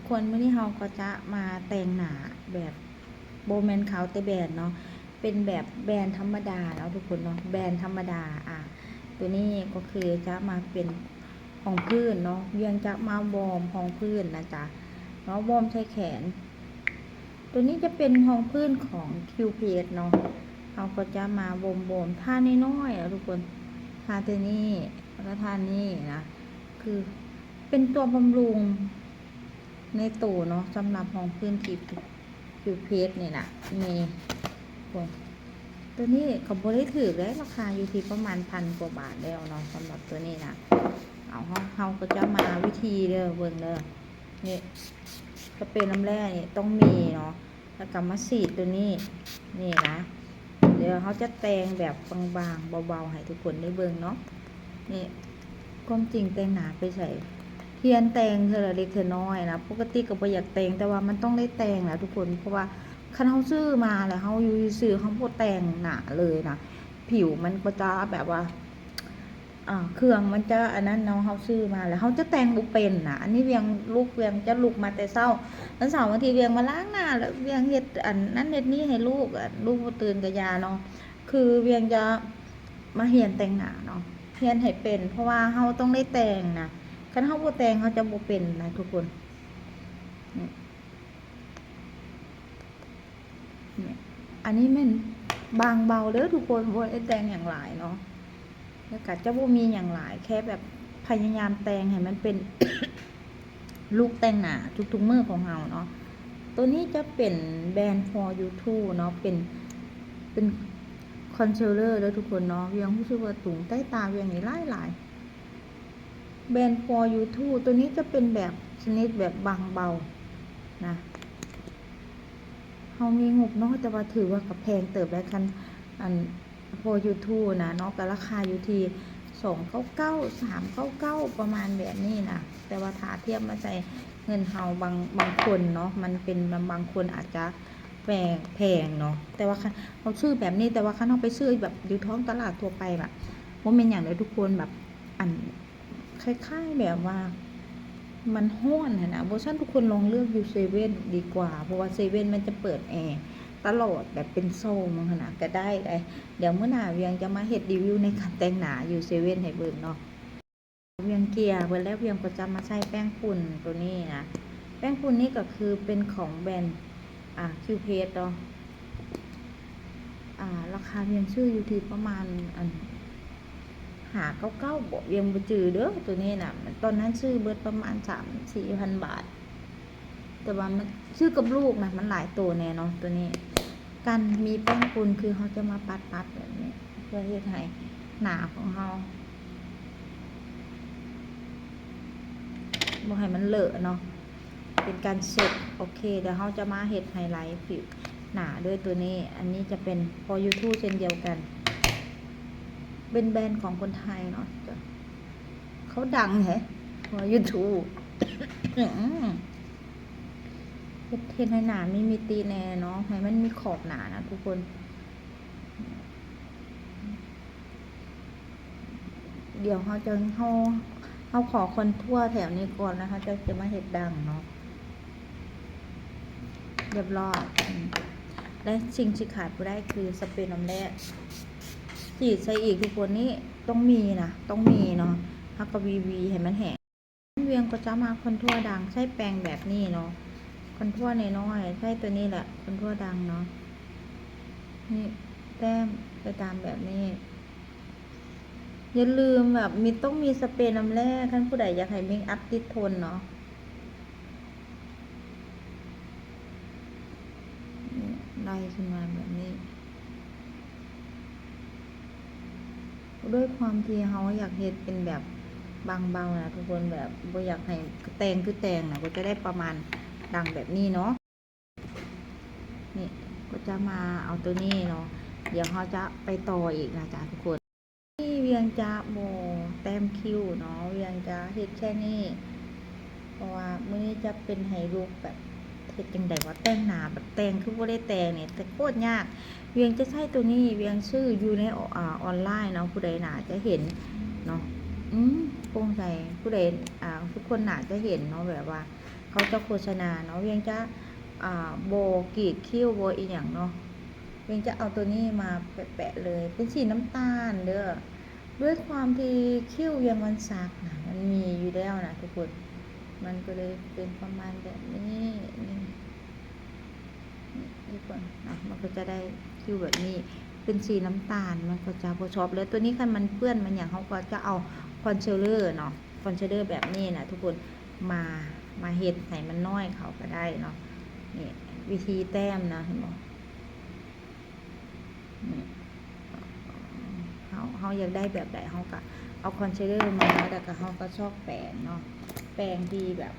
ຄົນ ມື້ນີ້ເຮົາກໍຈະມາແຕ່ງໜ້າແບບ ບໍ່ແມ່ນເຂົາແຕ່ແບນເນາະ ເປັນແບບແບນທຳມະດາເນາະທຸກຄົນເນາະ ແບນທຳມະດາ. ອາ ຕົວນີ້ກໍຄືຈະມາເປັນຮອງພື້ນເນາະ ວຽງຈະມາວອມຮອງພື້ນນະຈ໊ະເນາະ ວອມໃສ່ແຂນ. ຕົວນີ້ຈະເປັນຮອງພື້ນຂອງຄິວເພຈເນາະ ເຮົາກໍຈະມາວອມໆ ທານ້ອຍໆ ເນາະທຸກຄົນ ທາແຕ່ນີ້ ແລ້ວກໍທານີ້ນະ ຄືເປັນຕົວບຳລຸງໃນໂຕເນາະ ສຳລັບຮອງພື້ນຄິວ ຄິວເພຈນີ້ນະ ນີ້ ໂອ້ ຕົວນີ້ກໍບໍ່ໄດ້ຖືກເດ້ ລາຄາຢູ່ທີ່ປະມານພັນກວ່າບາດແລ້ວເນາະ ສຳລັບຕົວນີ້ນະ. ເອົາ ເຮົາ ເຮົາກໍຈະມາວິທີເດີ ເບິ່ງເດີ ນີ້ ສະເປນ້ຳແຮ່ນີ້ຕ້ອງມີເນາະ ແລ້ວກໍມາສີດຕົວນີ້ ນີ້ນະ ດຽວເຮົາຈະແຕ່ງແບບບາງໆ ເບົາໆ ໃຫ້ທຸກຄົນໄດ້ເບິ່ງເນາະ. ນີ້ ຄວາມຈິງແຕ່ງໜ້າໄປໃສ ຮຽນແຕ່ງເທື່ອລະເລັກເທື່ອນ້ອຍນະ ປົກກະຕິກໍບໍ່ຢາກແຕ່ງ ແຕ່ວ່າມັນຕ້ອງໄດ້ແຕ່ງແຫຼະທຸກຄົນ ເພາະວ່າຄັນເຮົາຊື້ມາແລ້ວເຮົາຢູ່ຊື່ໆ ເຮົາບໍ່ແຕ່ງໜ້າເລີຍນະ ຜິວມັນກໍຈະແບບວ່າ ອ່າ ເຄື່ອງມັນຈະອັນນັ້ນເນາະ ເຮົາຊື້ມາແລ້ວເຮົາຈະແຕ່ງບໍ່ເປັນນະ. ອັນນີ້ວຽງ ລູກວຽງຈະລຸກມາແຕ່ເຊົ້າ ວັນເສົາ ວັນອາທິດ ວຽງມາລ້າງໜ້າ ແລ້ວວຽງເຮັດອັນນັ້ນເຮັດນີ້ໃຫ້ລູກ ລູກບໍ່ຕື່ນກໍຢ່າເນາະ ຄືວຽງຈະມາຮຽນແຕ່ງໜ້າເນາະ ຮຽນໃຫ້ເປັນ ເພາະວ່າເຮົາຕ້ອງໄດ້ແຕ່ງນະ ຄັນເຮົາບໍ່ແຕ່ງເຮົາຈະບໍ່ເປັນນະທຸກຄົນ. ນີ້ ນີ້ ອັນນີ້ແມ່ນບາງເບົາເດີທຸກຄົນ ບໍ່ໄດ້ແຕ່ງຫຍັງຫຼາຍເນາະ ແລ້ວກໍຈະບໍ່ມີຫຍັງຫຼາຍ ແຄ່ແບບພະຍາຍາມແຕ່ງໃຫ້ມັນເປັນລຸກແຕ່ງໜ້າທຸກໆມື້ຂອງເຮົາເນາະ. ໂຕນີ້ຈະເປັນແບຣນ for you too ເນາະ ເປັນ ເປັນ concealer ເດີທຸກຄົນເນາະ. ວຽງຮູ້ສຶກວ່າຕຸງໃຕ້ຕາວຽງນີ້ຫຼາຍໆ ແບຣນ for you too ໂຕນີ້ຈະເປັນແບບຊະນິດແບບບາງເບົານະ ເຮົາມີງົບນ້ອຍ ແຕ່ວ່າຖືວ່າກໍແພງເຕີບໄດ໋ ຄັນອັນ for you too ນະເນາະ ກໍລາຄາຢູ່ທີ່ສອງເກົ້າເກົ້າ ສາມເກົ້າເກົ້າ ປະມານແບບນີ້ນະ. ແຕ່ວ່າຖ້າທຽບມາໃສ່ເງິນເຮົາ ບາງ ບາງຄົນເນາະ ມັນເປັນ ບາງ ບາງຄົນອາດຈະແພງ ແພງເນາະ ແຕ່ວ່າຄັນເຮົາຊື້ແບບນີ້ ແຕ່ວ່າຄັນເຮົາໄປຊື້ແບບຢູ່ທ້ອງຕະຫຼາດທົ່ວໄປ ແບບ ບໍ່ແມ່ນຫຍັງເດີທຸກຄົນ ແບບ ອັນ ຄ້າຍໆ ແບບວ່າມັນຮ້ອນຫັ້ນນະ. ບໍ່ຊັ້ນທຸກຄົນລອງເລືອກຢູ່ເຊເວັ່ນດີກວ່າ ເພາະວ່າເຊເວັ່ນມັນຈະເປີດແອຕະຫຼອດ ແບບເປັນຊົ່ວໂມງຫັ້ນນະ ກໍໄດ້ໄດ໋. ດຽວມື້ໜ້າວຽງຈະມາເຮັດຣີວິວໃນການແຕ່ງໜ້າຢູ່ເຊເວັ່ນໃຫ້ເບິ່ງເນາະ. ວຽງເກຍເບິດແລ້ວ ວຽງກໍຈະມາໃຊ້ແປ້ງຝຸ່ນໂຕນີ້ນະ. ແປ້ງຝຸ່ນນີ້ກໍຄືເປັນຂອງແບຣນ ອ່າ ຄິວເພຈເນາະ. ອ່າ ລາຄາວຽງຊື້ຢູ່ທີ່ປະມານ ອັນ ຫ້າເກົ້າເກົ້າ ບໍ ວຽງບໍ່ຈື່ເດີ ໂຕນີ້ນະ. ຕອນນັ້ນຊື້ເບິດປະມານສາມສີ່ພັນບາດ ແຕ່ວ່າມັນ ຊື້ກັບລູກນະ ມັນຫຼາຍໂຕແດ່ເນາະໂຕນີ້. ການມີແປ້ງຝຸ່ນຄືເຮົາຈະມາປັດໆ ແບບນີ້ ເພື່ອເຮັດໃຫ້ໜ້າຂອງເຮົາບໍ່ໃຫ້ມັນເລອະເນາະ ເປັນການເຊັດ. ໂອເຄ ດຽວເຮົາຈະມາເຮັດໄຮໄລຜິວໜ້າດ້ວຍໂຕນີ້. ອັນນີ້ຈະເປັນ for you too ເຊັ່ນດຽວກັນ ເປັນແບຣນຂອງຄົນໄທເນາະ. ເຂົາດັງແຮະ for you too ເຮັດ ເຮັດໃຫ້ໜ້າມີມິຕິແດ່ເນາະ ໃຫ້ມັນມີຂອບໜ້ານະທຸກຄົນ. ດຽວເຮົາຈະ ເຮົາ ເຮົາຂໍຄອນທົວແຖວນີ້ກ່ອນນະ ເຮົາຈະ ຈະມາເຮັດດັງເນາະ. ຮຽບຮ້ອຍ ແລະ ສິ່ງທີ່ຂາດບໍ່ໄດ້ຄືສະເປນ້ຳແຮ່ ສີດໃສ່ອີກທຸກຄົນ. ນີ້ຕ້ອງມີນະ ຕ້ອງມີເນາະ. ເຮົາກໍຫວີໆ ໃຫ້ມັນແຫ້ງ. ວຽງກໍຈະມາຄອນທົວດັງ ໃຊ້ແປງແບບນີ້ເນາະ ຄອນທົວນ້ອຍໆ ໃຊ້ໂຕນີ້ແຫຼະ ຄອນທົວດັງເນາະ. ນີ້ ແຕ້ມໄປຕາມແບບນີ້. ຢ່າລືມແບບມີ ຕ້ອງມີສະເປນ້ຳແຮ່ ຄັນຜູ້ໃດຢາກໃຫ້ເມກອັບຕິດທົນເນາະ. ນີ້ ໄລ່ຂຶ້ນມາແບບນີ້. ດ້ວຍຄວາມທີ່ເຮົາຢາກເຮັດເປັນແບບບາງເບົານະທຸກຄົນ ແບບບໍ່ຢາກໃຫ້ແຕ່ງຄືແຕ່ງນະ ກໍຈະໄດ້ປະມານດັງແບບນີ້ເນາະ. ນີ້ ກໍຈະມາເອົາໂຕນີ້ເນາະ ດຽວເຮົາຈະໄປຕໍ່ອີກນະຈ໊ະທຸກຄົນ. ນີ້ວຽງຈະບໍ່ແຕ້ມຄິ້ວເນາະ ວຽງຈະເຮັດແຄ່ນີ້ ເພາະວ່າມື້ນີ້ຈະເປັນໃຫ້ລຸກແບບ ເຮັດຈັ່ງໃດວະ ແຕ່ງໜ້າແບບແຕ່ງຄືບໍ່ໄດ້ແຕ່ງນີ້ ແຕ່ໂຄດຍາກ. ວຽງຈະໃຊ້ໂຕນີ້ ວຽງຊື້ຢູ່ໃນ ອ- ອາ ອອນລາຍເນາະ ຜູ້ໃດໜ້າຈະເຫັນເນາະ. ອືມ ໂປ່ງໃສ ຜູ້ໃດ ອາ ທຸກຄົນໜ້າຈະເຫັນເນາະ ແບບວ່າເຂົ ເຂົາຈະໂຄສະນາເນາະ, ວຽງຈະ ອ່າ ບໍ່ກຣີດຄິ້ວ ບໍ່ອີ່ຫຍັງເນາະ, ວຽງຈະເອົາໂຕນີ້ມາແປະໆເລີຍ ເປັນສີນ້ຳຕານເດີ້. ດ້ວຍຄວາມທີ່ຄິ້ວວຽງມັນສັກນະ ມັນມີຢູ່ແລ້ວນະທຸກຄົນ, ມັນກໍເລີຍເປັນປະມານແບບນີ້ ນີ້ ນີ້ທຸກຄົນນະ, ມັນກໍຈະໄດ້ຄິ້ວແບບນີ້ ເປັນສີນ້ຳຕານ ມັນກໍຈະບໍ່ຊອບ. ແລ້ວໂຕນີ້ຄັນມັນເປື້ອນມັນຫຍັງ ເຮົາກໍຈະເອົາຄອນຊີລເລີເນາະ, ຄອນຊີລເລີແບບນີ້ນະທຸກຄົນ ມາ ມາເຮັດໃຫ້ມັນນ້ອຍເຂົ້າກໍໄດ້ເນາະ. ນີ້ວິທີແຕ້ມນະ ເຫັນບໍ່? ນີ້ ເຮົາ ເຮົາຢາກໄດ້ແບບໃດ ເຮົາກະເອົາຄອນຊີລເລີມາ ແລ້ວກະເຮົາກະຊອກແປງເນາະ, ແປງທີ່ແບບ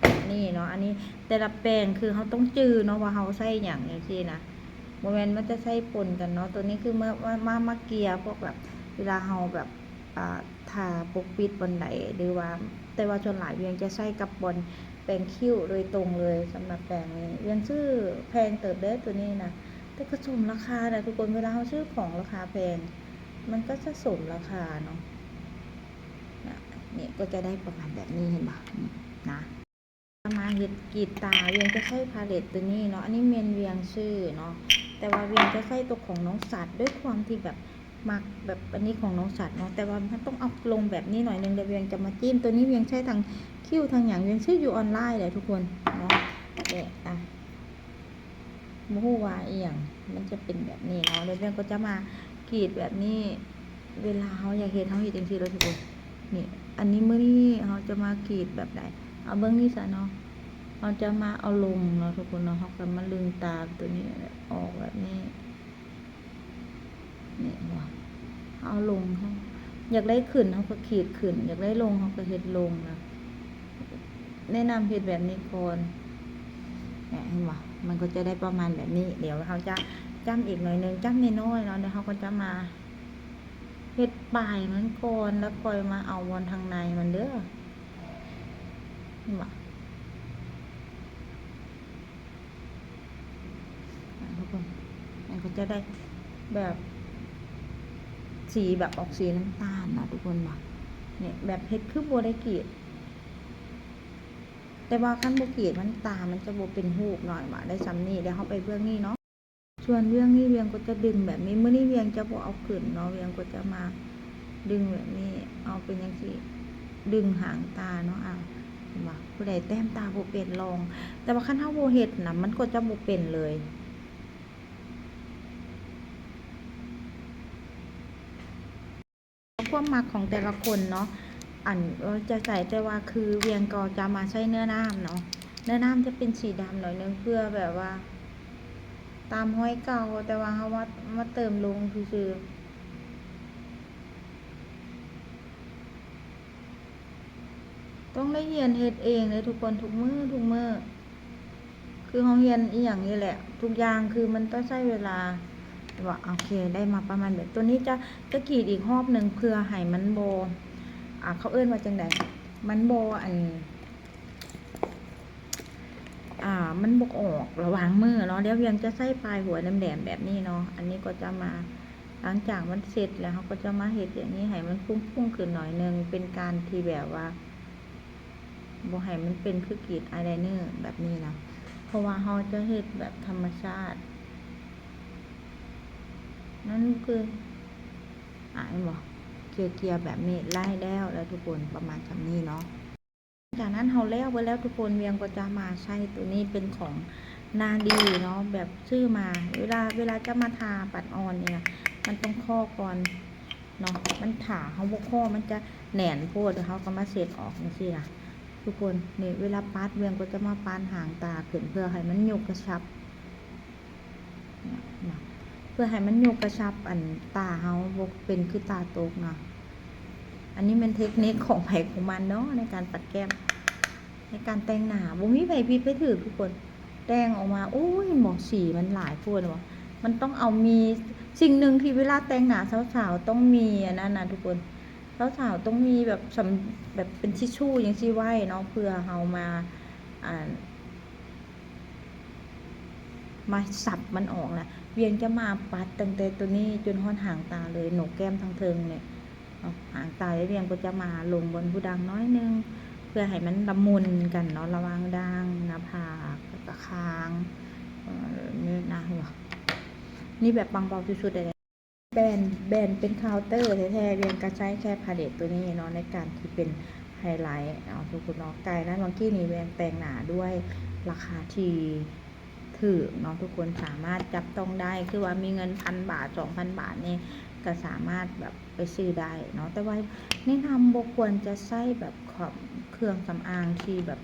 ແບບນີ້ເນາະ. ອັນນີ້ແຕ່ລະແປງຄືເຮົາຕ້ອງຈື່ເນາະວ່າເຮົາໃຊ້ຫຍັງ ຈັ່ງຊີ້ນະ, ບໍ່ແມ່ນມັນຈະໃຊ້ປົນກັນເນາະ. ໂຕນີ້ຄືມາ ມາ ມາ ມາເກ່ຍພວກແບບ ເວລາເຮົາແບບ ອ່າ ທາປົກປິດບ່ອນໃດ ຫຼືວ່າ ແຕ່ວ່າສ່ວນຫຼາຍວຽງຈະໃຊ້ກັບບ່ອນແປງຄິ້ວໂດຍຕົງເລີຍ. ສຳລັບແປງນີ້ ວຽງຊື້ແພງເຕີບເດ້ໂຕນີ້ນະ, ແຕ່ກໍສົມລາຄານະທຸກຄົນ. ເວລາເຮົາຊື້ຂອງລາຄາແພງ ມັນກໍຈະສົມລາຄາເນາະ. ນະ ນີ້ກໍຈະໄດ້ປະມານແບບນີ້ ເຫັນບໍ່? ນີ້ນະ. ມາເຮັດກຣີດຕາ ວຽງຈະໃຊ້ພາເລັດໂຕນີ້ເນາະ, ອັນນີ້ແມ່ນວຽງຊື້ເນາະ, ແຕ່ວ່າວຽງຈະໃຊ້ໂຕຂອງນ້ອງສັດ ດ້ວຍຄວາມທີ່ແບບມັກແບບອັນນີ້ຂອງນ້ອງສັດເນາະ, ແຕ່ວ່າມັນຕ້ອງເອົາລົງແບບນີ້ໜ້ອຍໜຶ່ງ ແລ້ວວຽງຈະມາຈິ້ມ. ໂຕນີ້ວຽງໃຊ້ທັງຄິ້ວທັງຫຍັງ, ວຽງຊື້ຢູ່ອອນລາຍແຫຼະທຸກຄົນເນາະ. ແຕ່ ອ່ະ ບໍ່ຮູ້ວ່າອີ່ຫຍັງ ມັນຈະເປັນແບບນີ້ເນາະ. ແລ້ວວຽງກໍຈະມາກຣີດແບບນີ້ ເວລາເຮົາຢາກເຮັດ ເຮົາເຮັດຈັ່ງຊີ້ເລີຍທຸກຄົນ. ນີ້ ອັນນີ້ມື້ນີ້ເຮົາຈະມາກຣີດແບບໃດ? ເອົາເບິ່ງນີ້ຊະເນາະ, ເຮົາຈະມາເອົາລົງເນາະທຸກຄົນເນາະ. ເຮົາກໍມາດຶງຕາໂຕນີ້ອອກແບບນີ້. ນີ້ເຫັນບໍ່? ເອົາລົງ ເຮົາຢາກໄດ້ຂຶ້ນ ເຮົາກໍກຣີດຂຶ້ນ, ຢາກໄດ້ລົງ ເຮົາກໍເຮັດລົງນະ. ແນະນຳເຮັດແບບນີ້ກ່ອນ. ແນະ ເຫັນບໍ່? ມັນກໍຈະໄດ້ປະມານແບບນີ້. ດຽວເຮົາຈະຈ້ຳອີກໜ້ອຍໜຶ່ງ, ຈ້ຳນ້ອຍໆເນາະ. ດຽວເຮົາກໍຈະມາເຮັດປາຍມັນກ່ອນ ແລ້ວຄ່ອຍມາເອົາບ່ອນທາງໃນມັນເດີ້. ເຫັນບໍ່? ອ່າ ທຸກຄົນ ມັນກໍຈະໄດ້ແບບສີ ແບບອອກສີນ້ຳຕານນະທຸກຄົນເນາະ. ນີ້ ແບບເຮັດຄືບໍ່ໄດ້ກຣີດ, ແຕ່ວ່າຄັນບໍ່ກຣີດມັນ ຕາມັນຈະບໍ່ເປັນຮູບເນາະ. ມາໄດ້ຊ່ຳນີ້ ດຽວເຮົາໄປເບື້ອງນີ້ເນາະ. ສ່ວນເບື້ອງນີ້ວຽງກໍຈະດຶງແບບນີ້, ມື້ນີ້ວຽງຈະບໍ່ເອົາຂຶ້ນເນາະ, ວຽງກໍຈະມາດຶງແບບນີ້ ເອົາເປັນຈັ່ງຊີ້ ດຶງຫາງຕາເນາະ. ອ່າ ເຫັນບໍ່? ຜູ້ໃດແຕ້ມຕາບໍ່ເປັນລອງ, ແຕ່ວ່າຄັນເຮົາບໍ່ເຮັດນະ ມັນກໍຈະບໍ່ເປັນເລີຍ. ຄວາມມັກຂອງແຕ່ລະຄົນເນາະ ອັນວ່າຈະໃສ່, ແຕ່ວ່າຄືວຽງກໍຈະມາໃຊ້ເນື້ອນ້ຳເນາະ, ເນື້ອນ້ຳຈະເປັນສີດຳໜ້ອຍໜຶ່ງ ເພື່ອແບບວ່າຕາມຮອຍເກົ່າ, ແຕ່ວ່າເຮົາມາ ມາເຕີມລົງຊື່ໆ. ຕ້ອງໄດ້ຮຽນເຮັດເອງເດ້ທຸກຄົນ, ທຸກມື້ ທຸກມື້ ຄືເຮົາຮຽນອີ່ຫຍັງນີ້ແຫຼະ, ທຸກຢ່າງຄືມັນຕ້ອງໃຊ້ເວລາ. ວ່າ ໂອເຄ ໄດ້ມາປະມານແບບ ໂຕນີ້ຈະ ຈະກຣີດອີກຮອບໜຶ່ງ ເພື່ອໃຫ້ມັນບໍ່ ອ່າ ເຂົາເອີ້ນວ່າຈັ່ງໃດ ມັນບໍ່ ອັນ ອ່າ ມັນບໍ່ອອກລະຫວ່າງມື້ເນາະ. ດຽວວຽງຈະໃຊ້ປາຍຫົວແຫຼມໆແບບນີ້ເນາະ, ອັນນີ້ກໍຈະມາ ຫຼັງຈາກມັນເສັດແລ້ວ ເຮົາກໍຈະມາເຮັດຢ່າງນີ້ໃຫ້ມັນພຸ້ງໆຂຶ້ນໜ້ອຍໜຶ່ງ, ເປັນການທີ່ແບບວ່າ ບໍ່ໃຫ້ມັນເປັນຄືກຣີດອາຍໄລເນີແບບນີ້ນະ, ເພາະວ່າເຮົາຈະເຮັດແບບທຳມະຊາດ. ນັ້ນຄື ອາ ເຫັນບໍ່? ເກ່ຍໆແບບນີ້ ໄລ່ແລ້ວ ແລ້ວທຸກຄົນ ປະມານສ່ຳນີ້ເນາະ. ຈາກນັ້ນເຮົາແລ້ວເບິດແລ້ວທຸກຄົນ, ວຽງກໍຈະມາໃຊ້ໂຕນີ້ ເປັນຂອງນາດີເນາະ, ແບບຊື້ມາ ເວລາ ເວລາຈະມາທາປັດອ່ອນນີ້ນະ ມັນຕ້ອງຂໍ້ກ່ອນ ເນາະ, ມັນຖ້າເຮົາບໍ່ພໍ້ມັນຈະແໜ້ນໂພດ, ແລ້ວເຮົາກໍມາເຊັດອອກຈັ່ງຊີ້ນະທຸກຄົນ. ນີ້ເວລາປັດ ວຽງກໍຈະມາປັດຫາງຕາຂຶ້ນ ເພື່ອໃຫ້ມັນຍົກກະຊັບນະ, ເພື່ອໃຫ້ມັນຍົກກະຊັບ ອັນ ຕາເຮົາບໍ່ເປັນຄືຕາຕົກນະ. ອັນນີ້ແມ່ນເທັກນິກຂອງໃຜຂອງມັນເນາະ ໃນການປັດແກ້ມ. ໃນການແຕ່ງໜ້າບໍ່ມີໃຜຜິດໃຜຖືກທຸກຄົນ, ແຕ່ງອອກມາ ໂອ້ຍ ເຫັນບໍ່ ສີມັນຫຼາຍໂພດບໍ່? ມັນຕ້ອງເອົາ ມີສິ່ງໜຶ່ງທີ່ເວລາແຕ່ງໜ້າສາວໆຕ້ອງມີອັນນັ້ນນະທຸກຄົນ, ສາວໆຕ້ອງມີແບບ ສຳ ແບບເປັນທິຊູ່ຈັ່ງຊີ້ໄວ້ເນາະ ເພື່ອເຮົາມາ ອ່າ ມາສັບມັນອອກນະ. ວຽງຈະມາປັດຕັ້ງແຕ່ໂຕນີ້ຈົນຮອດຫາງຕາເລີຍ, ໂໜກແກ້ມທາງເທິງນີ້. ເນາະ ຫາງຕາ ແລ້ວວຽງກໍຈະມາລົງບ່ອນຜູ້ດັງໜ້ອຍໜຶ່ງ ເພື່ອໃຫ້ມັນລະມຸນກັນເນາະ ລະຫວ່າງດ່າງ ໜ້າຜາກ ແລ້ວກະຄາງ ເອີ ນີ້ນະ ນີ້ແບບບາງເບົາທີ່ສຸດເລີຍ. ແບຣນ ແບຣນເປັນເຄົາເຕີແທ້ໆ ວຽງກະໃຊ້ແຄ່ພາເລັດໂຕນີ້ເນາະ ໃນການທີ່ເປັນໄຮໄລເນາະ ທຸກຄົນເນາະ. ກາຍນັ້ນ ຫວ່າງກີ້ນີ້ວຽງແຕ່ງໜ້າດ້ວຍລາຄາທີ່ຖືກເນາະ ທຸກຄົນສາມາດຈັບຕ້ອງໄດ້ ຄືວ່າມີເງິນພັນບາດ ສອງພັນບາດນີ້ ກະສາມາດແບບໄປຊື້ໄດ້ເນາະ. ແຕ່ວ່າແນະນຳບໍ່ຄວນຈະໃຊ້ແບບຂອງ ເຄື່ອງສຳອາງທີ່ແບບ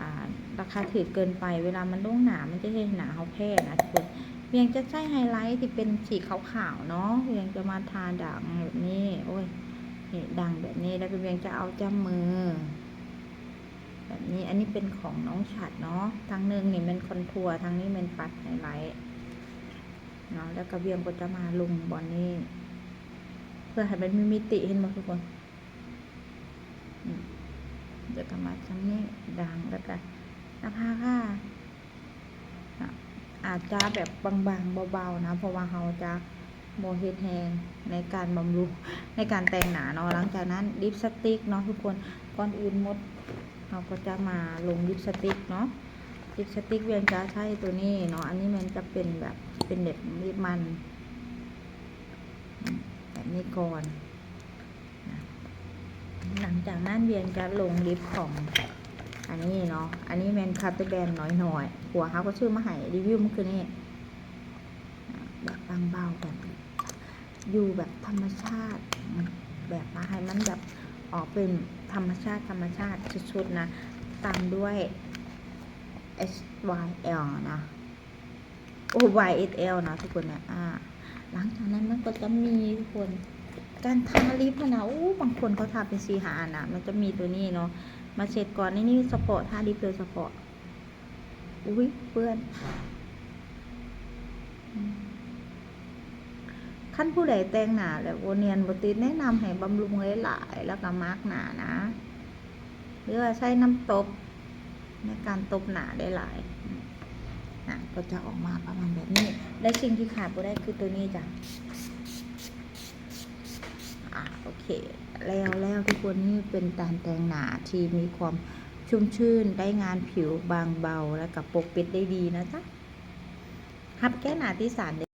ອ່າ ລາຄາຖືກເກີນໄປ ເວລາມັນລົງໜ້າ ມັນຈະເຮັດໃຫ້ໜ້າເຮົາແພ້ນະທຸກຄົນ. ວຽງຈະໃຊ້ໄຮໄລທີ່ເປັນສີຂາວໆເນາະ ວຽງຈະມາທາດ່າງແບບນີ້ ໂອ້ຍ ນີ້ດ່າງແບບນີ້ ແລ້ວວຽງຈະເອົາຈ້ຳມືແບບນີ້. ອັນນີ້ເປັນຂອງນ້ອງສັດເນາະ ທາງໜຶ່ງນີ້ແມ່ນຄອນທົວ ທາງນີ້ແມ່ນປັດໄຮໄລເນາະ ແລ້ວກະວຽງກໍຈະມາລົງບ່ອນນີ້ ເພື່ອໃຫ້ມັນມີມິຕິ ເຫັນບໍ່ທຸກຄົນ? ອືມ ແລ້ວກະມາທາງນີ້ ດ່າງ ແລ້ວກະໜ້າຜາກ ອາດຈະແບບບາງໆ ເບົາໆ ນະ ເພາະວ່າເຮົາຈະບໍ່ເຮັດແຮງໃນການບຳລຸງ ໃນການແຕ່ງໜ້າເນາະ. ຫຼັງຈາກນັ້ນລິບສະຕິກເນາະທຸກຄົນ ກ່ອນອື່ນໝົດເຮົາກໍຈະມາລົງລິບສະຕິກເນາະ. ລິບສະຕິກວຽງຈະໃຊ້ໂຕນີ້ເນາະ ອັນນີ້ແມ່ນຈະເປັນແບບ ເປັນແບບລິບມັນ ອືມ ແບບນີ້ກ່ອນ. ນະ ຫຼັງຈາກນັ້ນວຽງຈະລົງລິບຂອງອັນນີ້ເນາະ ອັນນີ້ແມ່ນຄາເຕີແບນນ້ອຍໆ ຜົວເຮົາກໍຊື້ມາໃຫ້ ຣີວິວມື້ຄືນນີ້ ນະ ແບບບາງເບົາ ແບບຢູ່ແບບທຳມະຊາດ ອືມ ແບບວ່າໃຫ້ມັນແບບອອກເປັນທຳມະຊາດ ທຳມະຊາດສຸດໆ ນະ ຕາມດ້ວຍ ເອັສ ວາຍ ແອລ ນະ. ໂອ້ ວາຍ ເອັສ ແອລ ເນາະທຸກຄົນນະ. ອ່າ ຫຼັງຈາກນັ້ນມັນກໍຈະມີທຸກຄົນ ການທາລິບຫັ້ນນະ ໂອ້ ບາງຄົນເຂົາທາເປັນສີ່ຫ້າອັນນະ ມັນຈະມີໂຕນີ້ເນາະ ມາເຊັດກ່ອນ. ໃນນີ້ສະເພາະທາລິບໂດຍສະເພາະ ອຸ້ຍ ເປື້ອນ. ອືມ ຄັນຜູ້ໃດແຕ່ງໜ້າແລ້ວບໍ່ນຽນບໍ່ຕິດ ແນະນຳໃຫ້ບຳລຸງຫຼາຍໆ ແລ້ວກໍມາກໜ້ານະ ຫຼືວ່າໃຊ້ນ້ຳຕົບໃນການຕົບໜ້າໄດ້ຫຼາຍ ໜ້າກໍຈະອອກມາປະມານແບບນີ້. ແລະສິ່ງທີ່ຂາດບໍ່ໄດ້ຄືໂຕນີ້ຈ້ະ. ອ່າ ໂອເຄ ແລ້ວ ແລ້ວທຸກຄົນ ນີ້ເປັນການແຕ່ງໜ້າທີ່ມີຄວາມຊຸ່ມຊື່ນ ໄດ້ງານຜິວບາງເບົາ ແລ້ວກໍປົກປິດໄດ້ດີນະຈ໊ະ. ຮັບແກ້ໜ້າຕິສານເດີ້.